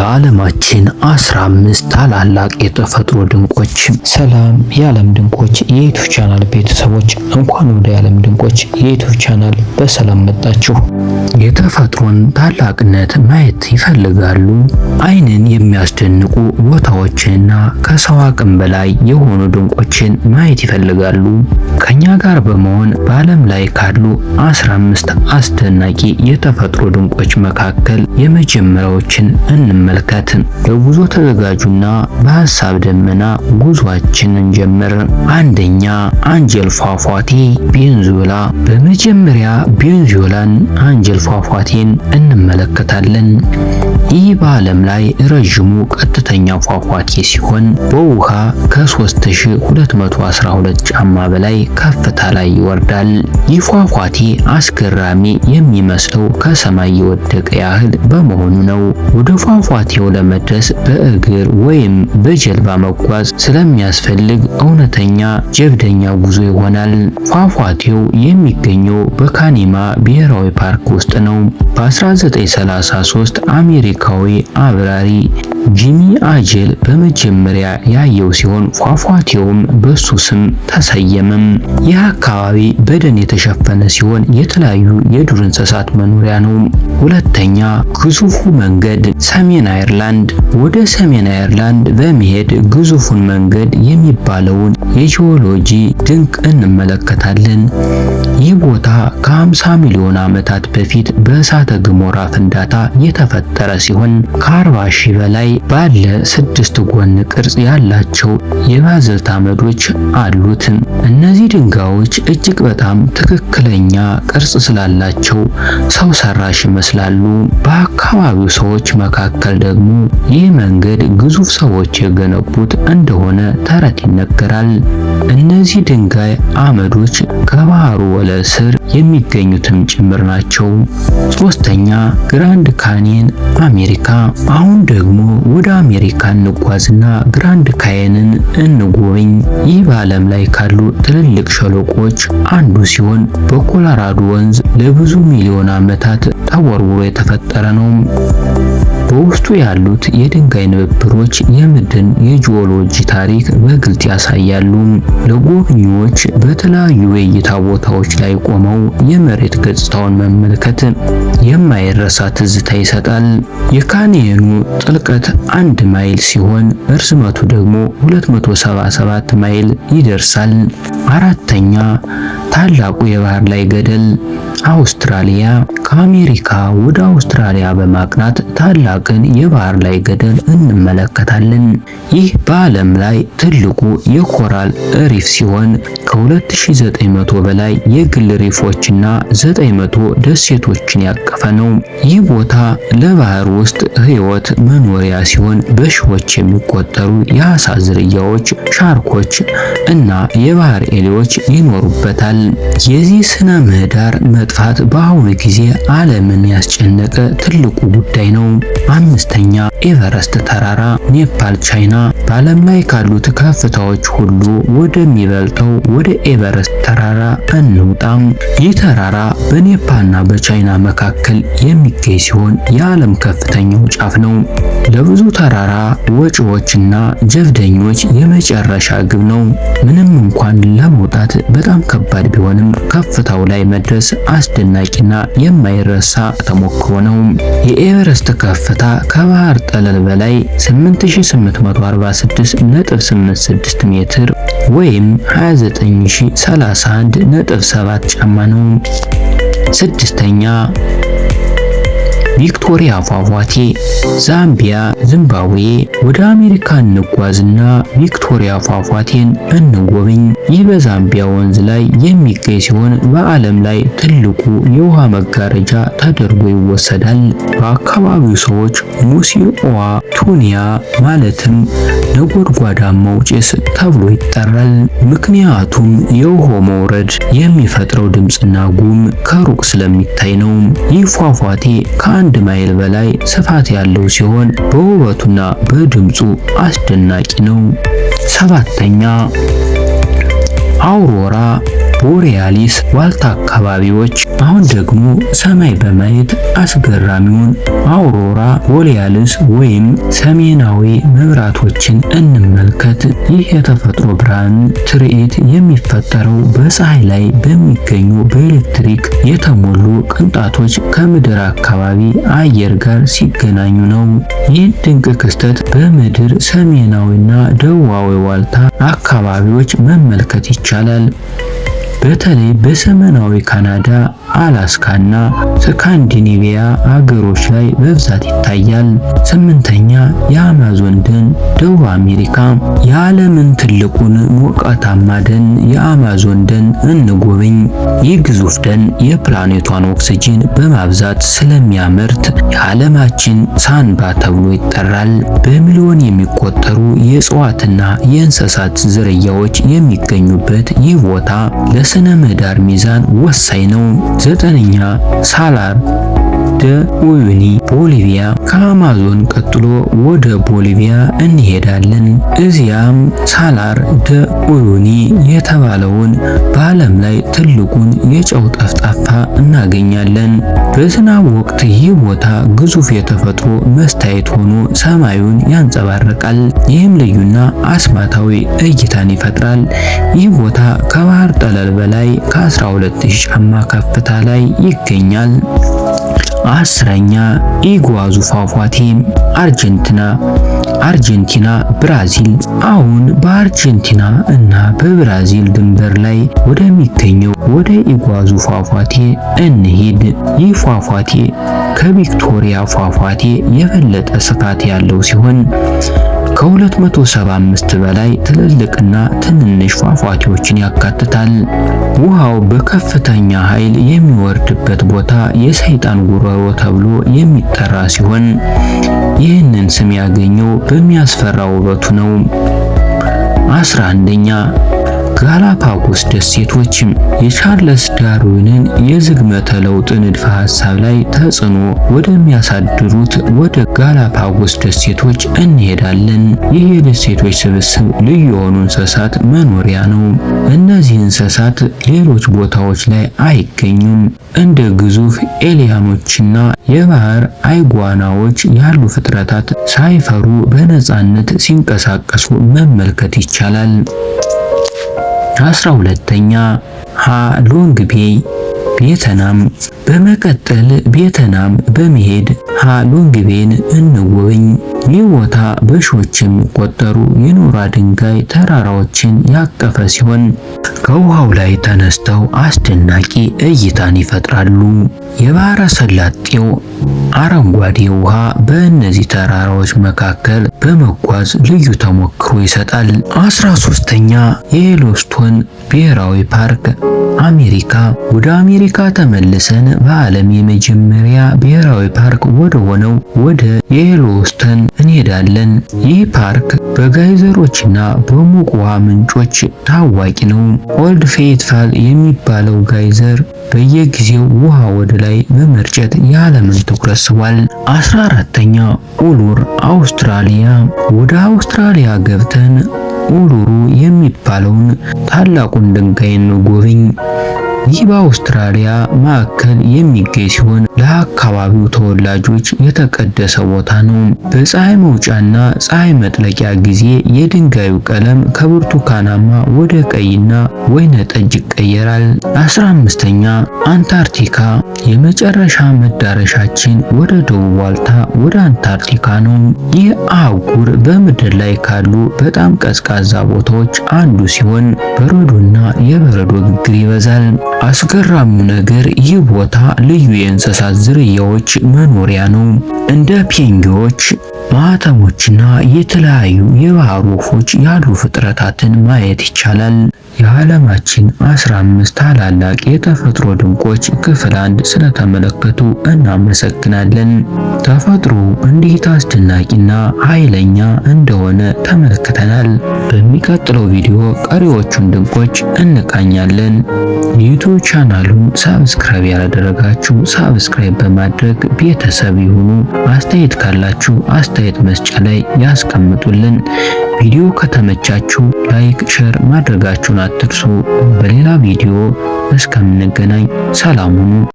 የዓለማችን 15 ታላላቅ የተፈጥሮ ድንቆች። ሰላም የዓለም ድንቆች የ YouTube channel ቤተሰቦች፣ እንኳን ወደ የዓለም ድንቆች የ YouTube channel በሰላም መጣችሁ። የተፈጥሮን ታላቅነት ማየት ይፈልጋሉ? ዓይንን የሚያስደንቁ ቦታዎችንና ከሰው አቅም በላይ የሆኑ ድንቆችን ማየት ይፈልጋሉ? ከኛ ጋር በመሆን በዓለም ላይ ካሉ 15 አስደናቂ የተፈጥሮ ድንቆች መካከል የመጀመሪያዎችን እንመልከት። ለጉዞ ተዘጋጁና በሀሳብ ደመና ጉዟችንን ጀምር። አንደኛ፣ አንጀል ፏፏቴ፣ ቬንዙዌላ። በመጀመሪያ ቬንዙዌላን አንጀል ፏፏቴን እንመለከታለን። ይህ በዓለም ላይ ረዥሙ ቀጥተኛ ፏፏቴ ሲሆን በውሃ ከ3212 ጫማ በላይ ከፍታ ላይ ይወርዳል። ይህ ፏፏቴ አስገራሚ የሚመስለው ከሰማይ የወደቀ ያህል በመሆኑ ነው። ወደ ፏፏቴው ለመድረስ በእግር ወይም በጀልባ መጓዝ ስለሚያስፈልግ እውነተኛ ጀብደኛ ጉዞ ይሆናል። ፏፏቴው የሚገኘው በካኒማ ብሔራዊ ፓርክ ውስጥ ነው። በ1933 አሜሪካዊ አብራሪ ጂሚ አጀል በመጀመሪያ ያየው ሲሆን ፏፏቴውም በሱ ስም ተሰየመም። ይህ አካባቢ በደን የተሸፈነ ሲሆን የተለያዩ የዱር እንስሳት መኖሪያ ነው። ሁለተኛ፣ ግዙፉ መንገድ፣ ሰሜን አየርላንድ። ወደ ሰሜን አየርላንድ በመሄድ ግዙፉን መንገድ የሚባለውን የጂኦሎጂ ድንቅ እንመለከታለን። ይህ ቦታ ከ50 ሚሊዮን ዓመታት በፊት በእሳተ ገሞራ ፍንዳታ የተፈጠረ ሲሆን ከ40 ሺህ በላይ ባለ ስድስት ጎን ቅርጽ ያላቸው የባዘልት አመዶች አሉት። እነዚህ ድንጋዮች እጅግ በጣም ትክክለኛ ቅርጽ ስላላቸው ሰው ሰራሽ ይመስላሉ። በአካባቢው ሰዎች መካከል ደግሞ ይህ መንገድ ግዙፍ ሰዎች የገነቡት እንደሆነ ተረት ይነገራል። እነዚህ ድንጋይ አመዶች ከባህሩ ወለል ስር የሚገኙትም ጭምር ናቸው። ሶስተኛ፣ ግራንድ ካኒየን፣ አሜሪካ። አሁን ደግሞ ወደ አሜሪካ እንጓዝና ግራንድ ካኒየንን እንጎብኝ። ይህ በዓለም ላይ ካሉ ትልልቅ ሸለቆዎች አንዱ ሲሆን በኮሎራዶ ወንዝ ለብዙ ሚሊዮን ዓመታት ተቦርቡሮ የተፈጠረ ነው። በውስጡ ያሉት የድንጋይ ንብብሮች የምድርን የጂኦሎጂ ታሪክ በግልጽ ያሳያሉ። ለጎብኚዎች በተለያዩ የእይታ ቦታዎች ላይ ቆመው የመሬት ገጽታውን መመልከት የማይረሳ ትዝታ ይሰጣል። የካኒየኑ ጥልቀት 1 ማይል ሲሆን እርዝመቱ ደግሞ 277 ማይል ይደርሳል። አራተኛ፣ ታላቁ የባህር ላይ ገደል፣ አውስትራሊያ። ከአሜሪካ ወደ አውስትራሊያ በማቅናት ታላቅን የባህር ላይ ገደል እንመለከታለን። ይህ በዓለም ላይ ትልቁ የ coral reef ሲሆን ከ2900 በላይ የግል reef ኦችና 900 ደሴቶችን ያቀፈ ነው። ይህ ቦታ ለባህር ውስጥ ሕይወት መኖሪያ ሲሆን በሺዎች የሚቆጠሩ የአሳ ዝርያዎች፣ ሻርኮች እና የባህር ኤሊዎች ይኖሩበታል። የዚህ ስነ ምህዳር መጥፋት በአሁኑ ጊዜ ዓለምን ያስጨነቀ ትልቁ ጉዳይ ነው። አምስተኛ፣ ኤቨረስት ተራራ፣ ኔፓል፣ ቻይና። በዓለም ላይ ካሉት ከፍታዎች ሁሉ ወደሚበልጠው ወደ ኤቨረስት ተራራ እንውጣ። ይህ ተራራ በኔፓልና በቻይና መካከል የሚገኝ ሲሆን የዓለም ከፍተኛው ጫፍ ነው። ለብዙ ተራራ ወጪዎችና ጀብደኞች የመጨረሻ ግብ ነው። ምንም እንኳን ለመውጣት በጣም ከባድ ቢሆንም ከፍታው ላይ መድረስ አስደናቂና የማይረሳ ተሞክሮ ነው። የኤቨረስት ከፍታ ከባህር ጠለል በላይ 8846.86 ሜትር ወይም 29031.7 ጫማ ነው። ስድስተኛ፣ ቪክቶሪያ ፏፏቴ፣ ዛምቢያ፣ ዚምባብዌ። ወደ አሜሪካ እንጓዝና ቪክቶሪያ ፏፏቴን እንጎብኝ። ይህ በዛምቢያ ወንዝ ላይ የሚገኝ ሲሆን በዓለም ላይ ትልቁ የውሃ መጋረጃ ተደርጎ ይወሰዳል። በአካባቢው ሰዎች ሙሲ ኦዋ ቱኒያ ማለትም ነጎድጓዳማው ጭስ ተብሎ ይጠራል። ምክንያቱም የውሃው መውረድ የሚፈጥረው ድምፅና ጉም ከሩቅ ስለሚታይ ነው። ይህ ፏፏቴ ከ1 ማይል በላይ ስፋት ያለው ሲሆን በውበቱና በድምፁ አስደናቂ ነው። ሰባተኛ፣ አውሮራ ቦሪያሊስ ዋልታ አካባቢዎች። አሁን ደግሞ ሰማይ በማየት አስገራሚውን aurora borealis ወይም ሰሜናዊ መብራቶችን እንመልከት። ይህ የተፈጥሮ ብርሃን ትርኢት የሚፈጠረው በፀሐይ ላይ በሚገኙ በኤሌክትሪክ የተሞሉ ቅንጣቶች ከምድር አካባቢ አየር ጋር ሲገናኙ ነው። ይህ ድንቅ ክስተት በምድር ሰሜናዊና ደቡባዊ ዋልታ አካባቢዎች መመልከት ይቻላል። በተለይ በሰሜናዊ ካናዳ፣ አላስካና ስካንዲኔቪያ አገሮች ላይ በብዛት ይታያል። ስምንተኛ፣ የአማዞን ደን፣ ደቡብ አሜሪካ። የዓለምን ትልቁን ሞቃታማ ደን የአማዞን ደን እንጎብኝ። ይህ ግዙፍ ደን የፕላኔቷን ኦክስጂን በማብዛት ስለሚያመርት የዓለማችን ሳንባ ተብሎ ይጠራል። በሚሊዮን የሚቆጠሩ የእጽዋትና የእንስሳት ዝርያዎች የሚገኙበት ይህ ቦታ ለስነ ምህዳር ሚዛን ወሳኝ ነው። ዘጠነኛ፣ ሳላር ደ ኡዩኒ፣ ቦሊቪያ። ከአማዞን ቀጥሎ ወደ ቦሊቪያ እንሄዳለን። እዚያም ሳላር ደ ኡዩኒ የተባለውን በዓለም ላይ ትልቁን የጨው ጠፍጣፋ እናገኛለን። በዝናብ ወቅት ይህ ቦታ ግዙፍ የተፈጥሮ መስታየት ሆኖ ሰማዩን ያንጸባርቃል። ይህም ልዩና አስማታዊ እይታን ይፈጥራል። ይህ ቦታ ከባህር ጠለል በላይ ከ12,000 ጫማ ከፍታ ላይ ይገኛል። 10ኛ፣ ኢጓዙ ፏፏቴ፣ አርጀንቲና ብራዚል። አሁን በአርጀንቲና እና በብራዚል ድንበር ላይ ወደሚገኘው ወደ ኢጓዙ ፏፏቴ እንሂድ። ይህ ፏፏቴ ከቪክቶሪያ ፏፏቴ የበለጠ ስፋት ያለው ሲሆን ከ275 በላይ ትልልቅና ትንንሽ ፏፏቴዎችን ያካትታል። ውሃው በከፍተኛ ኃይል የሚወርድበት ቦታ የሰይጣን ጉሮሮ ተብሎ የሚጠራ ሲሆን ይህንን ስም ያገኘው በሚያስፈራ ውበቱ ነው። 11ኛ፣ ጋላፓጎስ ደሴቶች። የቻርለስ ዳርዊንን የዝግመተ ለውጥ ንድፈ ሐሳብ ላይ ተጽዕኖ ወደሚያሳድሩት ወደ ጋላፓጎስ ደሴቶች እንሄዳለን። ይህ የደሴቶች ስብስብ ልዩ የሆኑ እንስሳት መኖሪያ ነው። እነዚህ እንስሳት ሌሎች ቦታዎች ላይ አይገኙም። እንደ ግዙፍ ኤሊያኖችና የባህር አይጓናዎች ያሉ ፍጥረታት ሳይፈሩ በነፃነት ሲንቀሳቀሱ መመልከት ይቻላል። 12ኛ፣ ሃ ሎንግ ቤይ፣ ቪየትናም። በመቀጠል ቪየትናም በመሄድ ሃ ሎንግ ቤይን እንጎብኝ። ይህ ቦታ በሺዎች የሚቆጠሩ የኖራ ድንጋይ ተራራዎችን ያቀፈ ሲሆን ከውሃው ላይ ተነስተው አስደናቂ እይታን ይፈጥራሉ። የባህረ ሰላጤው አረንጓዴ ውሃ በእነዚህ ተራራዎች መካከል በመጓዝ ልዩ ተሞክሮ ይሰጣል። 13ኛ፣ የየሎስቶን ብሔራዊ ፓርክ፣ አሜሪካ። ወደ አሜሪካ ተመልሰን በዓለም የመጀመሪያ ብሔራዊ ፓርክ ወደ ሆነው ወደ የየሎስቶን እንሄዳለን። ይህ ፓርክ በጋይዘሮችና በሙቅ ውሃ ምንጮች ታዋቂ ነው። ኦልድ ፌይትፋል የሚባለው ጋይዘር በየጊዜው ውሃ ወደ ላይ በመርጨት የዓለምን ትኩረት ስቧል። 14ኛ፣ ኡሉሩ፣ አውስትራሊያ። ወደ አውስትራሊያ ገብተን ኡሉሩ የሚባለውን ታላቁን ድንጋይ እንጎብኝ። ይህ በአውስትራሊያ ማዕከል የሚገኝ ሲሆን ለአካባቢው ተወላጆች የተቀደሰ ቦታ ነው። በፀሐይ መውጫና ፀሐይ መጥለቂያ ጊዜ የድንጋዩ ቀለም ከብርቱካናማ ወደ ቀይና ወይነ ጠጅ ይቀየራል። 15ኛ፣ አንታርክቲካ። የመጨረሻ መዳረሻችን ወደ ደቡብ ዋልታ ወደ አንታርክቲካ ነው። ይህ አህጉር በምድር ላይ ካሉ በጣም ቀዝቃዛ ቦታዎች አንዱ ሲሆን በረዶና የበረዶ ግግር ይበዛል። አስገራሚው ነገር ይህ ቦታ ልዩ የእንስሳት ዝርያዎች መኖሪያ ነው። እንደ ፔንጊዎች፣ ማህተሞችና የተለያዩ የባህር ወፎች ያሉ ፍጥረታትን ማየት ይቻላል። የዓለማችን 15 ታላላቅ የተፈጥሮ ድንቆች ክፍል 1 ስለተመለከቱ እናመሰግናለን። ተፈጥሮ እንዴት አስደናቂና ኃይለኛ እንደሆነ ተመልክተናል። በሚቀጥለው ቪዲዮ ቀሪዎቹን ድንቆች እንቃኛለን። ዩቲዩብ ቻናሉን subscribe ያላደረጋችሁ subscribe በማድረግ ቤተሰብ ይሁኑ። አስተያየት ካላችሁ አስተያየት መስጫ ላይ ያስቀምጡልን። ቪዲዮ ከተመቻችሁ like፣ share ማድረጋችሁን አትርሱ። በሌላ ቪዲዮ እስከምንገናኝ ሰላም ሁኑ።